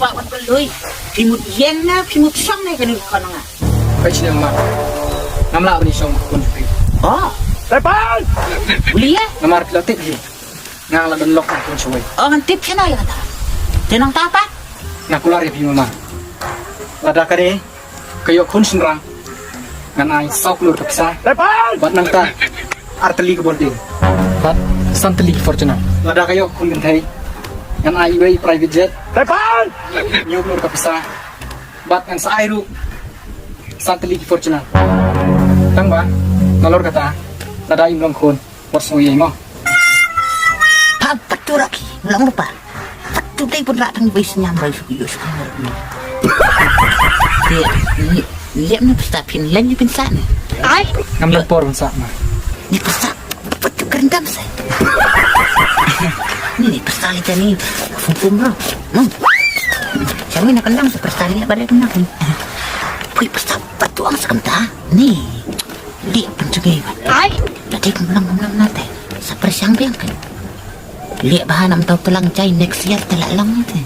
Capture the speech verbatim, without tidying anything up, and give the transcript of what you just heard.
Ba wat ka lui. Phi mut ïeng ne phi mut shong ne kane ka khon nga. Phi sngewma. Ngam lah ban ïashong khun phi. Oh. Tepan! Uli ya? Namar phi la tip hi. Nga la don lok khun shawei. Oh, ngan tip shano ïa kata. Te nangta pat? Nga kular ïa phi mama. Lada ka dei ka ïoh khun shynrang, ngan ai saw klur ka pisa. Tepan! Bad nangta ar tylli ka Bolero. Bad san tylli ka Fortuner. Lada ka ïoh khun kynthei, ngan ai iwei private jet. Tepan! Hynñiew klur ka pisa. Bad ngan sa ai ruh san tylli ki Fortuner. Tang ba nalor kata, lada im long khun, wat sngew ïa mo. Pa, patu raki, long rupa. Patu dei pun rak tang bai senyam bai suki yu suki. Dia, lihat ni pesta pin lain ni pin sa ni. Ai. Ngam don por ban sa ma. Ni pesta, patu kerendam sa. Ni pesta li tani, fum fum bro. Hmm. Siapa nak kendang sa pesta li, pada kendang. Pui pesta patu ang sa kenta. Ni. Liek pynjngi. Ai. Lada kumlang kumlang nate. Sa pyrshang biang kan. Liek ba nam tau tlang jai next year te la long nate.